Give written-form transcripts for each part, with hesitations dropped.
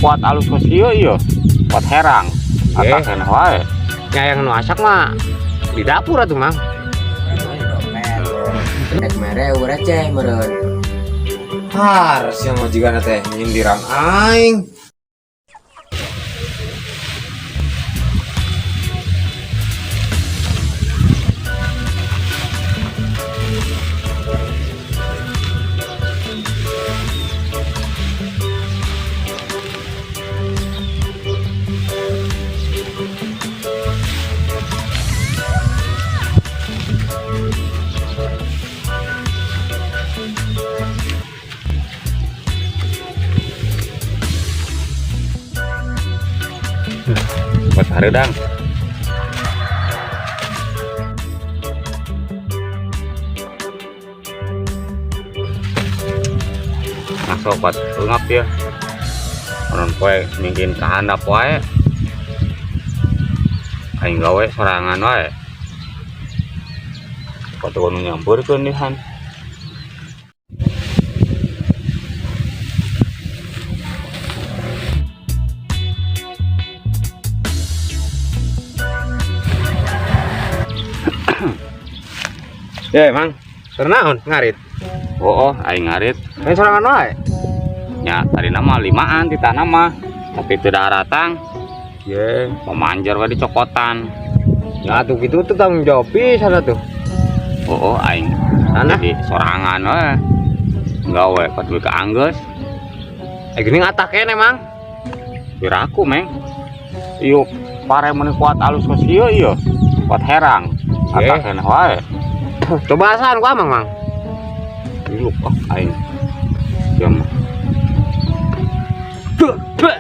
Kuat alus kos ieu ieu. Kuat herang. Ye. Atakeun wae. Nya yang nu asak mah di dapur atuh, Mang. Rek mere receh meureun. Harus yang majikan teh nyindiran aing. Kuat hareudang. Masuk kuat eungap ya. Onon poe mingkin ka handap wae. Aing gawe sorangan wae. Kuat nu nyampeurkeun dihan. Ye, Mang. Keur naon ngarit? Oh, aing ngarit. Lain sorangan wae. Nya tadi nama limaan di tanah mah, tapi teu daratang. Ye. Memanjar we dicokotan. Ya atuh kitu tuh tanggung jawab pisan atuh. Oh, aing Tanah. jadi sorangan we. Gawe pat duit ka anggeus. Eh gini ngatak kene, Mang. Piraku, Meng. Ieu pare meuni kuat alus kos ieu ieu. Kuat herang. Ye. Atakeun wae. Coba asaan ku Amang, Mang. Iluk ah aing. Diam. Beuh, beuh,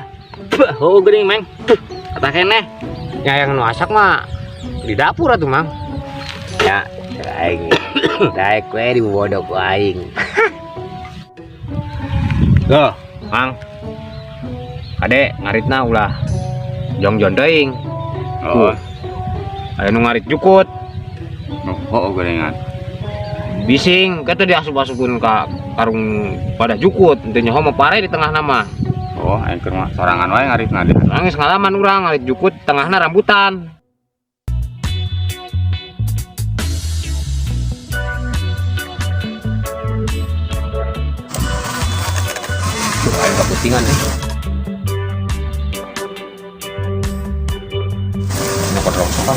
beuh. Oh, geuning, Meng. Tuh, atakeun neh. Ya yang nu asak mah di dapur atuh, Mang. Ya, aing. Daek we dibodoh ku aing. Loh, Mang. Kade ngaritna ulah jongjon teuing. Oh, Aya nu ngarit jukut, oh, geuningan. Bising, kata diasup-asupkeun ka karung pada jukut, teu nyaho mah pare di tengah nama. Oh, aing keur mah sorangan wae ngaritna di. Nangis ngalaman urang ngarit jukut tengahna rambutan. Duh, aing kaputingan eh. Nyokot rongsokan.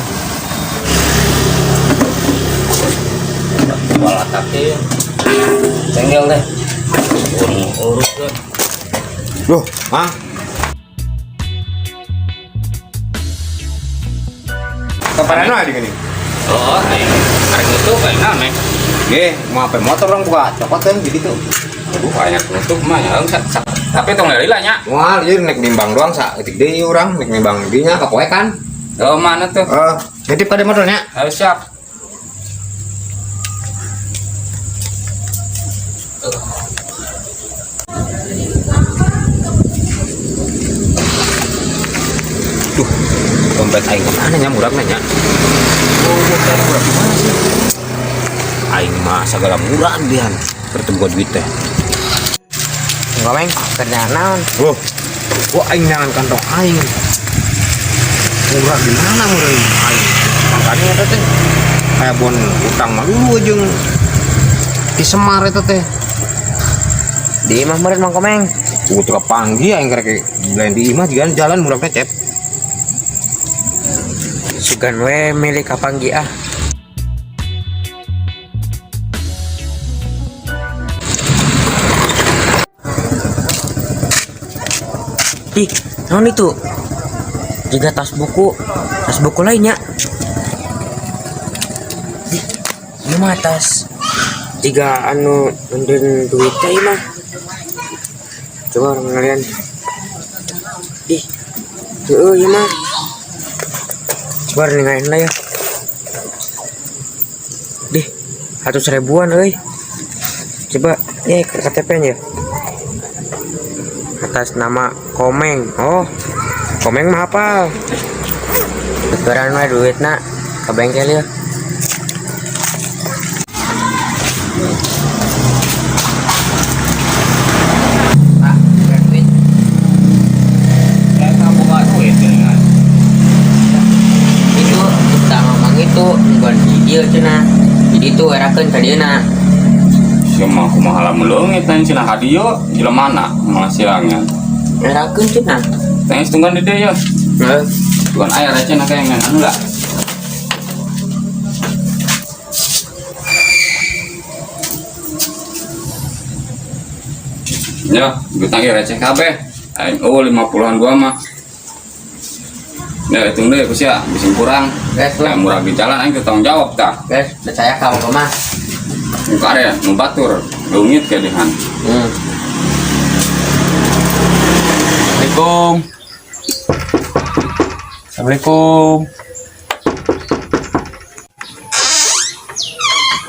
Wala kaki. Tenggel deh. Urus urus. Loh, Mang. Kapan anu adi gini? Oh, aing arek nutup aing naon, Meng? Nggih, mau apa motor orang buka cokot kan jadi tuh. Aduh, aing arek nutup mah ya tapi tong lila nya. Wah, jadi naik nimbang doang sa etik deui urang naik nimbang dinya kapoe kan. Oh, mana tuh? Eh, nitip pada motornya. Ayo siap. Duh, dompet aing kemana nya murah nya? Oh, dompet murah gimana sih? Aing mah segala murah dian bertemu duit teh. Enggak, Meng. Kerja naon? Loh, gua aing jangan kantong aing. Murah di mana murah ini aing? Makanya eta teh kayak bon utang mah dulu jeung di Semar eta teh. Di imah meureun Mang Komeng. Gua tuh panggil aing karek lain di imah juga jalan murahnya cep. Sugan we milik kapanggi ah. Ih, naon itu? Jika tas buku lainnya. Ih, ieu mah tas jika anu nundun duit teh mah. Coba orang ngalian. Ih, heueuh ieu mah. Coba ninggalin lah ya. Dih, 100 ribuan euy. Coba, ya KTP-nya. Atas nama Komeng. Oh, Komeng mah apa? Tukeran mah duitna ke bengkel ya. Pak, duit. dieu cenah. Jadi itu erakeun ka dieuna. Sia mah kumaha lamun leungit tanya cenah ka dieu jelema mana malah silangnya. Erakeun cenah. Tanya tungguan di dieu ya. Heeh. Tungguan aya receh na kayak anu lah. Ya, duit lagi receh kabeh. Aing oh 50-an gua mah. Ya, hitung deh ku sia, bisa kurang. Guys, Ya, murah di jalan aing teu tanggung jawab tah. Guys, percaya kamu mah. Muka ada nu batur, leungit ke dihan. Assalamualaikum. Assalamualaikum.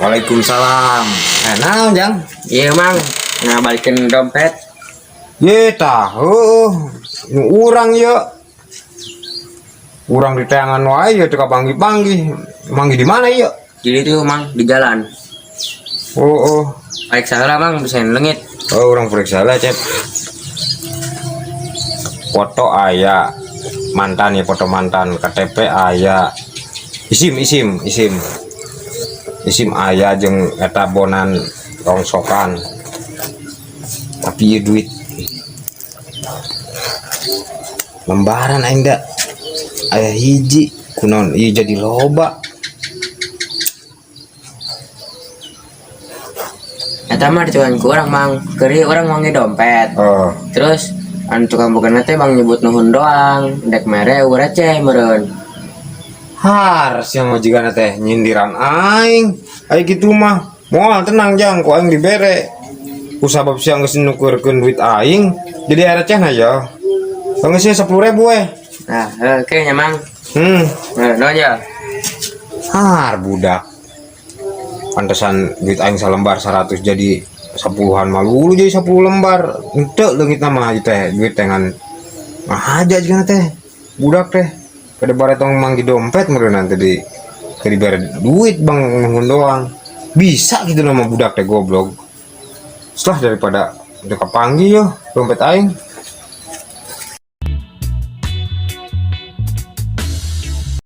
Waalaikumsalam. Eh, naon Jang? Iya, Mang. Nah, balikin dompet. Ye tah, heueuh. Nu urang ye. Urang di teangan wae ye teu kapanggih-panggih. Manggih di mana ye? Jadi tuh, Mang, di jalan. Oh, oh. Periksa heula, Mang, bisa leungit. Oh, urang periksa lah, Cep. Foto aya mantan ya, foto mantan, KTP aya. Isim, isim, isim. Isim aya jeung eta bonan rongsokan. Tapi ieu duit lembaran aing da aya hiji kunaon ieu jadi loba. Eta mah dituan ku urang, Mang. Keuri urang manggih dompet. Oh. Terus anu tukang bogana teh Bang nyebut nuhun doang, dek mere eueuh receh meureun. Har sia mah jigana teh nyindiran aing. Ai kitu mah moal tenang Jang, ku aing dibere. Ku sabab sia geus nukeurkeun duit aing, jadi aya recehna ya. Geus 10.000 we. Nah, oke nya Mang. Nah, nuhun ya. Har budak. Pantesan duit aing salembar 100 jadi 10-an malulu jadi 10 lembar. Henteu leungit mah ieu teh duit teh ngan ngahaja jigana teh. Budak teh kada bare tong manggih dompet meureun nanti di teu dibere duit bang nuhun doang. Bisa gitu nama budak teh goblok. Setelah daripada udah kapanggih yo dompet aing.